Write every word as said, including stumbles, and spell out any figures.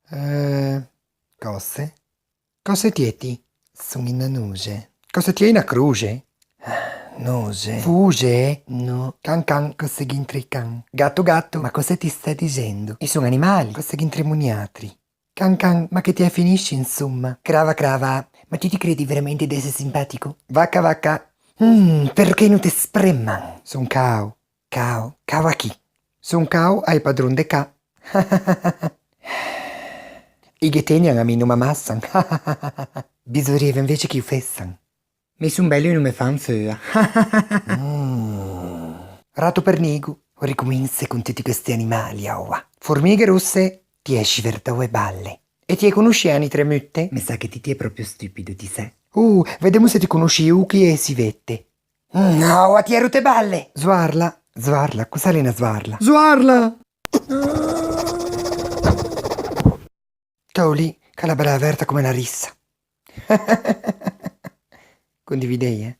Eh, còse? Còse ti e ti? Son unna noxe. Còse ti e, unna croxe? Noxe. Fuxe? No. Can can, còse gh'é intra i can? Gato gato, ma còse ti stæ dixendo? I son animali. Còse gh'é intremo niatri? Can can, ma che ti e finisci, insomma. Crava crava, ma ti ti credi veramente d'esse simpatico? Vaca vaca. Mm, perché no te spreman? Son cao. Cao? Cao a chi? Son cao a-i padron de cà. I ghe tegnan a mi, no m'amassan. Bisorieve invece che i o fessan. Mi son belo e no me fan feua. Mm. Rato per nigo, o ricominse con tutti questi animali, aoa. Formighe rosse, ti e scivertò e balle. E ti e conosci Ani Tremute? Me sa che ti ti e proprio stupido, ti sè. Uh, vedemo se ti conosci i uchi e e sivette. Mm, aoa, ti e roto e balle! Svarla, svarla, cos'al è na svarla? Svarla! Cavoli, che a l'à bella verta come na rissa. Condividei, eh?